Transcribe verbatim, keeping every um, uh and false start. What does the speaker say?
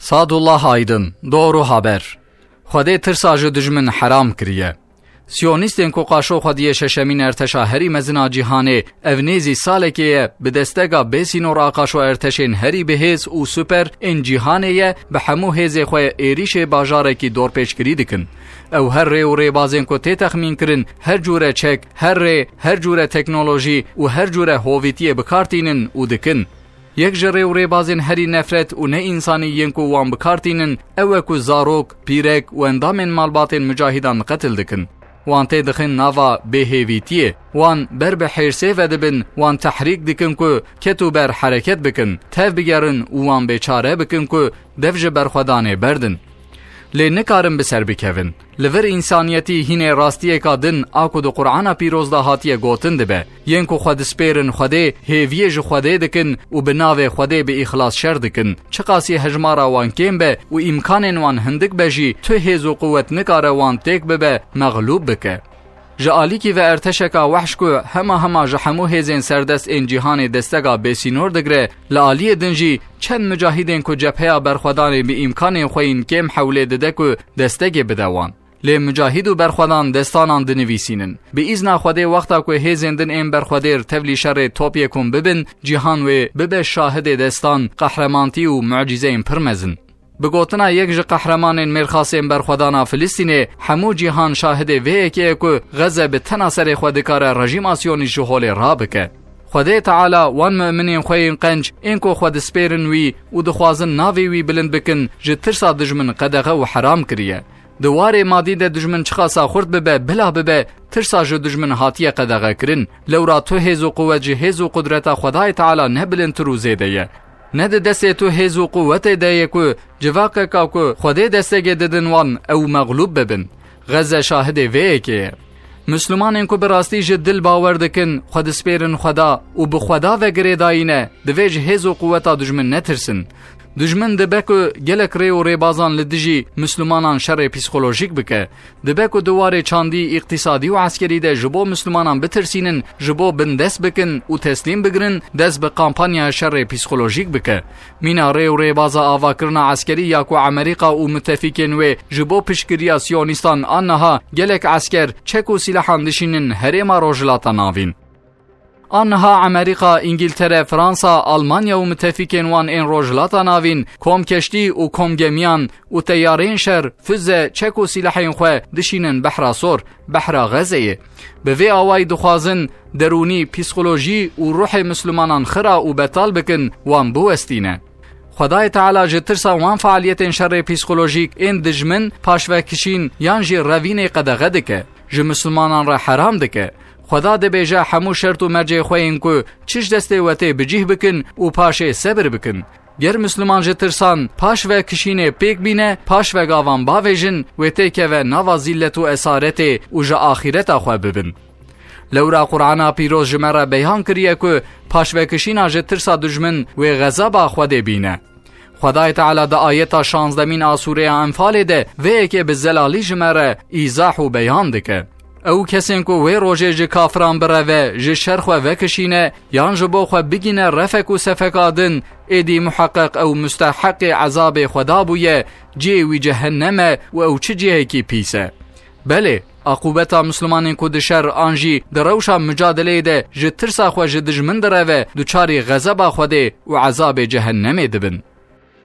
Sadullah Aydın, Doğru Haber. Xwedê tirsa ji dijmin heram kiriye. Siyonîstên ku qaşo xwediyê şeşemîn erteşa herî mezin a cîhanê, ev nêzî salekê ye, bi destega bêsînor a qaşo erteşên herî bihêz û super ên cîhanê ye, bi hemû hêzê xwe êrîşê bajarekî dorpêçkirî dikin. Ew her rê û rêbazên ku tê texmîn kirin, her cûre çek, her rê, her cûre teknolojî û her cûre hovîtiyê bi kar tînin û dikin. Yek ji rê û rêbazên herî nefret û ne însanî yên ku wan bi kar tînin, ew e ku zarok, pîrek û endamên malbatên mucahîdan qetil dikin. Wan tê dixin nava bêhêvîtiyê. Wan ber bi hêrsê ve dibin, wan tehrîk dikin ku ket û ber hereket bikin, tev bigerin û wan bêçare bikin ku dev ji berxwedanê berdin. Lê nikarin bi ser bikevin. Li vir însaniyetî hînê rastiyeka din a ku di Qur'ana Pîroz de hatiye gotin dibe. Yên ku xwe dispêrin Xwedê, hêviyê ji Xwedê dikin û bi navê Xwedê bi îxlas şer dikin. Çiqasî hejmara wan kêm be û îmkanên wan hindik be jî, tu hêz û quwet nikare wan têk bibe, mexlûb bike. Ji alîkî ve erteşeka wehş ku hema hema ji hemû hêzên serdest ên cîhanê destega bêsînor digre, li aliyê din jî çend mucahîdên ku cebheya berxwedanê bi îmkanên xwe yên kêm hewlê dide ku destegê bide wan. Lê mucahîd û berxwedan destanan dinivîsînin. Bi îzna Xwedê wexta ku hêzên din ên berxwedêr tevlî şerê topyekûn bibin, cîhan wê bibe şahidê destan, qehremantî û mucîzeyên pir mezin. Bi gotina yek ji qehremanên mêrxasên berxwedana Filistînê, hemû cîhan şahidê vê yekê ye ku Xeze bi tena serê xwe dikare rejîma Siyonîst ji holê rabike. Xwedê Teala wan muminên xwe yên qenc, ên ku xwe dispêrin wî û dixwazin navê wî bilind bikin, ji tirsa dijmin qedexe û heram kiriye. Di warê madî de dijmin çiqasa xurt bibe, bila bibe, tirsa ji dijmin hatiye qedexekirin. Lewra tu hêz û quwet ji hêz û qudreta Xwedayê Teala ne bilindtir û zêde ye. Ne di destê tu hêz û quwetê de ye ku civakeka ku Xwedê destegê didin wan ew mexlûb bibin. Xeze şahidê vê yekê ye. Mislimanên ku bi rastî ji dil bawer dikin, xwe dispêrin Xweda û bi Xweda ve girêdayî ne, divê ji hêz û quweta dijmin netirsin. Dijmin dibe ku gelek rê û rêbazan li dijî Mislimanan şerê psîkolojîk bike. Dibe ku di warê çandî, îqtîsadî û eskerî de ji bo Mislimanan bitirsînin, ji bo bindest bikin û teslîm bigirin, dest bi kampanya şerê psîkolojîk bike. Mîna rê û rêbaza avakirina eskerî ya ku Amerîka û mutefîkên wê ji bo piştgiriya Siyonîstan a niha gelek esker, çek û sîlahan dişînin herêma Rojhilata Navîn. A niha Amerîka, Îngîltere, Fransa, Almanya û mutefîkên wan ên Rojhilata Navîn, kom keştî û kom gemiyan û teyareyên şer, fize, çek û sîlehên xwe dişînin Behra Sor, Behra Xezeyê. Bi vê awayî dixwazin derûnî, psîkolojî û ruhê Mislimanan xira û betal bikin, wan biwestîne. Xwedayê Teala ji tirsa wan fealiyetên şerê psîkolojîk ên dijmin, paşvekişîn yan jî revînê qedexe dike, ji Mislimanan re heram dike. Xweda dibêje hemû şert û mercê xwe yên ku çi ji destê we tê bi cih bikin û paşê sebir bikin. Ger Misliman ji tirsan paşvekişînê pêk bîne, paşve gavan bavêjin, wê têkeve nava zîllet û esaretê û ji axîreta xwe bibin. Lewra Qur'ana Pîroz ji me re beyan kiriye ku paşvekişîna ji tirsa dijmin wê xezaba Xwedê bîne. Xwedayê Teala di ayeta şazdemîn a sûreya Enfalê de vê yekê bi zelalî ji me re îzah û beyan dike. Ew kesên ku wê rojê ji kafiran bireve, ji şer xwe vekişîne, yan ji bo xwe bigîne refek û sefeka din, êdî muheqeq ew musteheqê ezabê Xweda bûye, cihê wî cehennem e û ew çi cihekî pîs e. Belê, aqûbeta Mislimanên ku di şer an jî di rewşa mucadeleyê de ji tirsa xwe ji dijmin direve, duçarî xezeba Xwedê û ezabê cehennemê dibin.